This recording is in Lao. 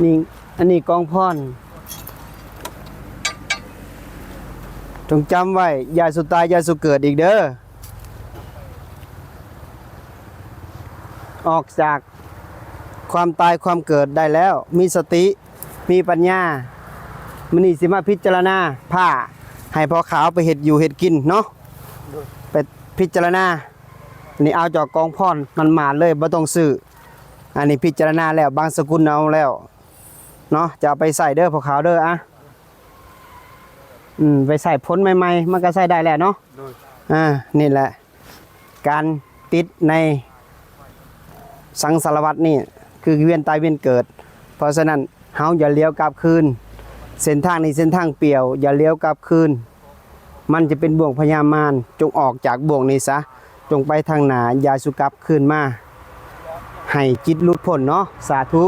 ນີ້ ອັນນີ້ກອງພອນ ຈົ່ງຈຳໄວ້ ຢ່າສູ່ຕາຍ ຢ່າສູ່ເກີດອີກເດີ. ອອກຈາກຄວາມຕາຍຄວາມເກີດໄດ້ແລ້ວ ມີສະຕິ ມີປັນຍາ. ມື້ນີ້ຊິມາພິຈາລະນາ ພາໃຫ້ພໍ່ຂາວໄປເຮັດຢູ່ເຮັດກິນເນາະ ໄປພິຈາລະນາ. ນີ້ເອົາຈາກກອງພອນໝານໆເລີຍ ບໍ່ຕ້ອງຊື້. ອັນນີ້ພິຈາລະນາແລ້ວ ບາງສະກຸນເອົາແລ້ວເນາະ ຈະເອົາໄປໃຊ້ເດີພໍ່ຂາວເດີ. ອະ ອືມ ໄປໃຊ້ຜົນໃໝ່ໆ ມັນກໍໃຊ້ໄດ້ແລ້ວເນາະ. ໂດຍ ອ່າ ນີ້ແຫຼະ ການຕິດໃນສັງສາລະວັດນີ້ ຄືວຽນຕາຍວຽນເກີດ. ເພາະສະນັ້ນ ເຮົາຢ່າຫຼຽວກັບຄືນ. ເສັ້ນທາງນີ້ເສັ້ນທາງປ່ຽວ ຢ່າຫຼຽວກັບຄືນ. ມັນຈະເປັນບ່ວງພະຍາມານ. ຈົ່ງອອກຈາກບ່ວງນີ້ຊະ. ຈົ່ງໄປທາງໜ້າ ຢ່າສູ່ກັບຄືນມາ. ໃຫ້ຈິດຫຼຸດພົ້ນເນາະ. ສາທຸ.